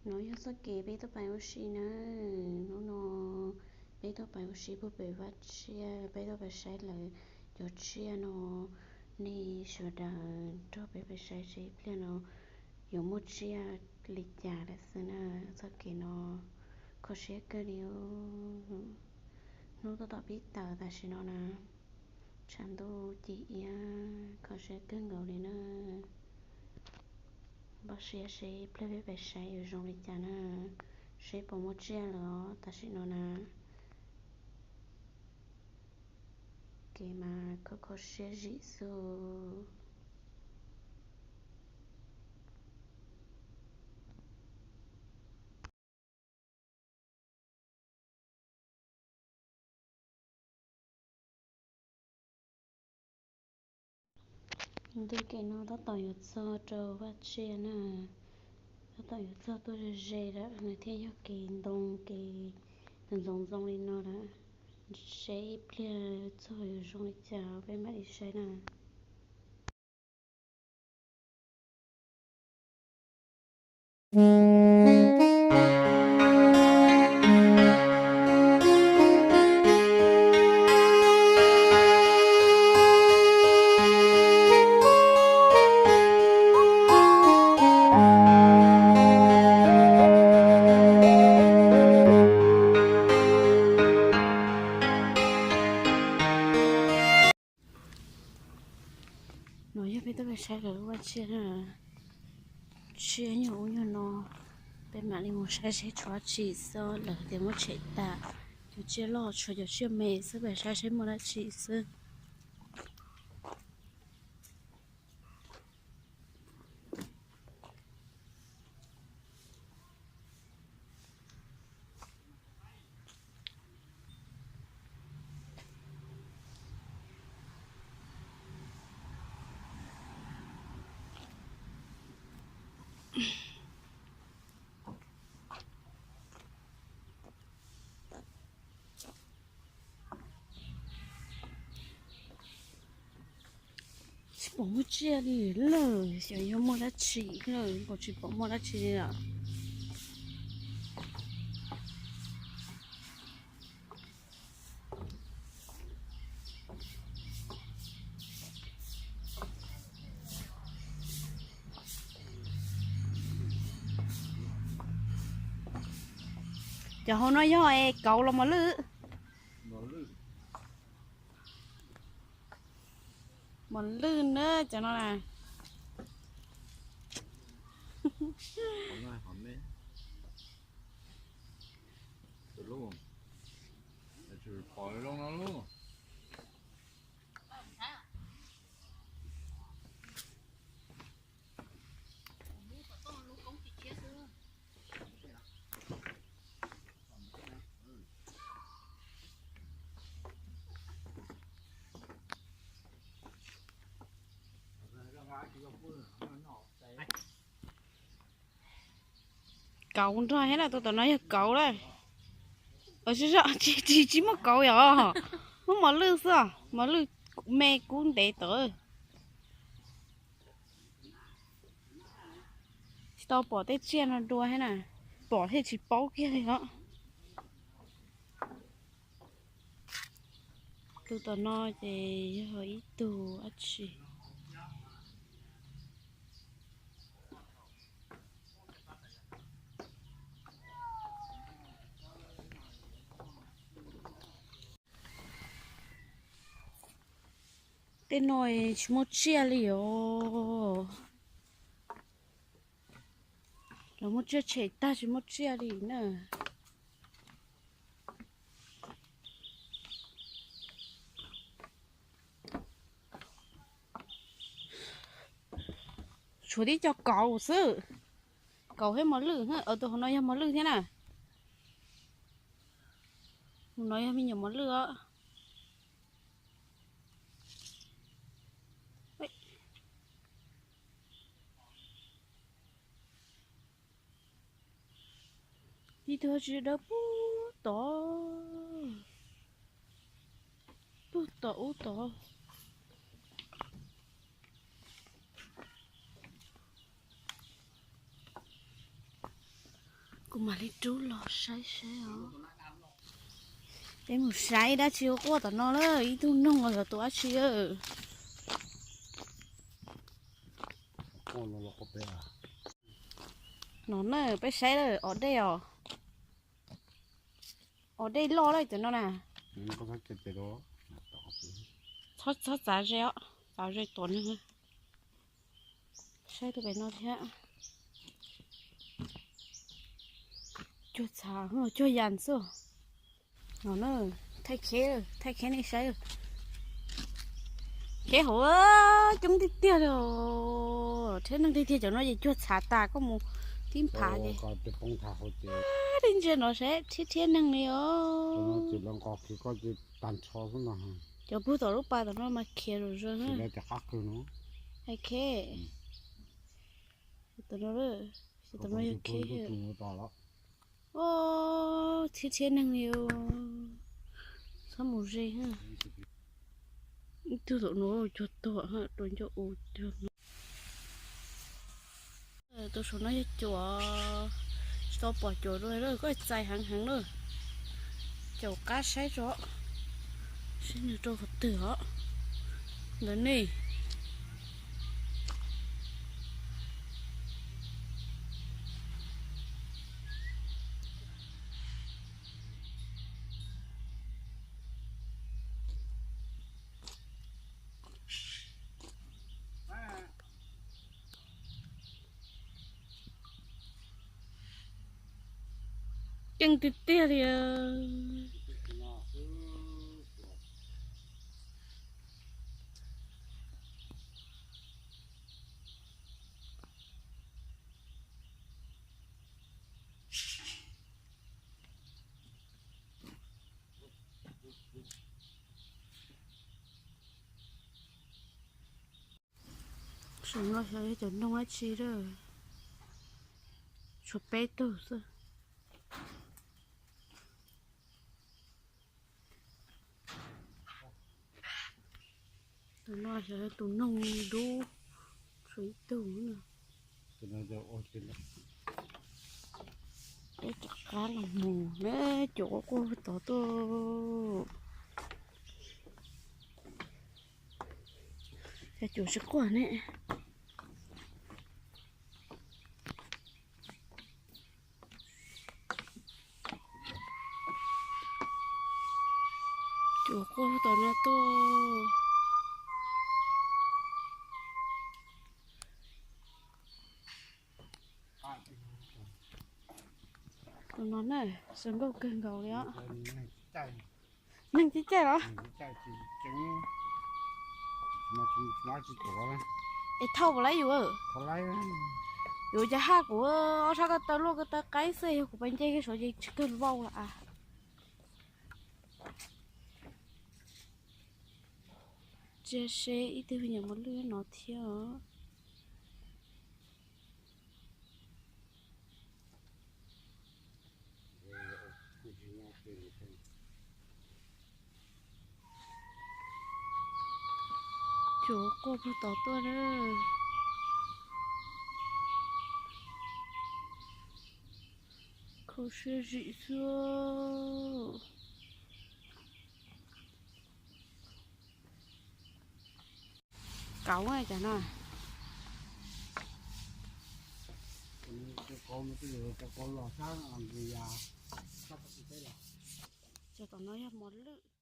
No yog txoj kev peb tuaj pais ua si na. Hnub no peb tuaj pais ua si puag pem vaj tsiaj, peb tuaj pais saib lawv cov tsiaj no. Nej sawv daws nrog peb pais saib seb ib pliag no yuav muaj tsiaj li cas lawm xwb na. Txoj kev no kho siab kawg li. Hnub tab tom pib tawm tam sim no na, tshav ntuj ci iab kho siab kawg nkaus li na. Npaj siab seb ib pliag peb pais saib yuav zoo li cas na, seb puas muaj tsiaj lawm os tam sim no na. Kev mas kho kho siab zim xwb. Ntu kev no tab tom yuav txog rau vaj tsiaj na, tab tom yuav txog tuaj ze ze lawm, nws thiaj yog kev ntoo kev ntxoov ntxoo li no lawm. Seb ib pliag txog yuav zoo li cas peb mam li saib na. No yog peb tuaj pais saib lawv lub vaj tsiaj na. Tsiaj nyuag ub nyuag no, peb mam li mus saib seb tshuav dab tsi xwb, lawv tias muab tshem tas. Cov tsiaj loj tshuav cov tsiaj me xwb, peb saib seb muaj dab tsi xwb. Tsis pom muaj tsiaj li lawm, xyov yog muaj dab tsi lawm, kuv tsis pom muaj dab tsi li lawm. Cov hauv no yog kauv los mos lwj? Mos lwj na cov no na. Kauv nrog thiab na, tus tom no yog kauv lawm. Tsis, tsis muaj kauv yom, muaj mos lwj xwb, mos lwj me kub ntev tawm. Tsis tau pom tej tsiaj no dua thiab na, pom thiaj tsis paub kiag li os. Tus tom no ces yog ib tug dab tsi. Tej no tsis muaj tsiaj li os. Los muab tsiaj tshem tag tsis muaj tsiaj li na. Tshuav tib co kauv xwb. Kauv thiab mos lwj, tus hauv no yog mos lwj thiab na. Tus no yog me nyuam mos lwj os. Ib tug tsis dawb pug tod, pug tom ub tod. Kuv mam li rub los saib saib os. Peb mus saib dab tsi ua quaj tom no lawm, ib tug noog los yog tus dab tsi. No na, peb saib lawm, os dej os. Os dej loj lawm cov no na. Txhob txav ze os, txav ze tom neeg. Saib tus pem no thiab. Cuag txhav, cuag yas xwb. No na, thaij kheb, thaij kheb nej saib. Kheb hauv coob tiag tiag li os. Rhiab neeg tiag tiag, cov no ces cuag txhav tas koj mus tib nphav ces. Tib ntsia no saib, rhiab rhiab neeg li os. Cov puag tom lub pas tom no mas khiav zom zaws na. Hais kheb. Tom no, tom no yog kheb. Os, rhiab rhiab neeg li os. Txhob mus ze. Ib tug tom no cuag tuag, rau ncauj u cuag. Tus saum no yog cuam, tsis tau pom cuam dua, koj txais heev heev na. Caum qab saib tso, saib nws rau qhov twg os. Ntawd ne. Ceeb tiag tiag li. Saum no xyov yog cov noog dab tsi lawm, tshuav peb tug xwb. Tus no xyov yog tus noog dub, tshuav ib tug. Peb rov qab los mus na, cuam quaj quaj tod tuaj. Cas cuam tsis quaj ne? Cuam quaj tom no tuaj. Tus no na, zoo nkauj kawg nkaus li os. Neeg tsis caij los? Es thauj puas laib yus? Yus cov haj kuv ob sab ko taw luaj ko taw qaib xwb, yog kuv pais nce kiag saud ces tsis kawg vau lawm as. Ntsia seb ib tug me nyuam mos lwj no thiab os. Cuam quaj puag tod tuaj na. Kho siab zim xwb. Kauv cas no. Cov tom no yog mos lwj.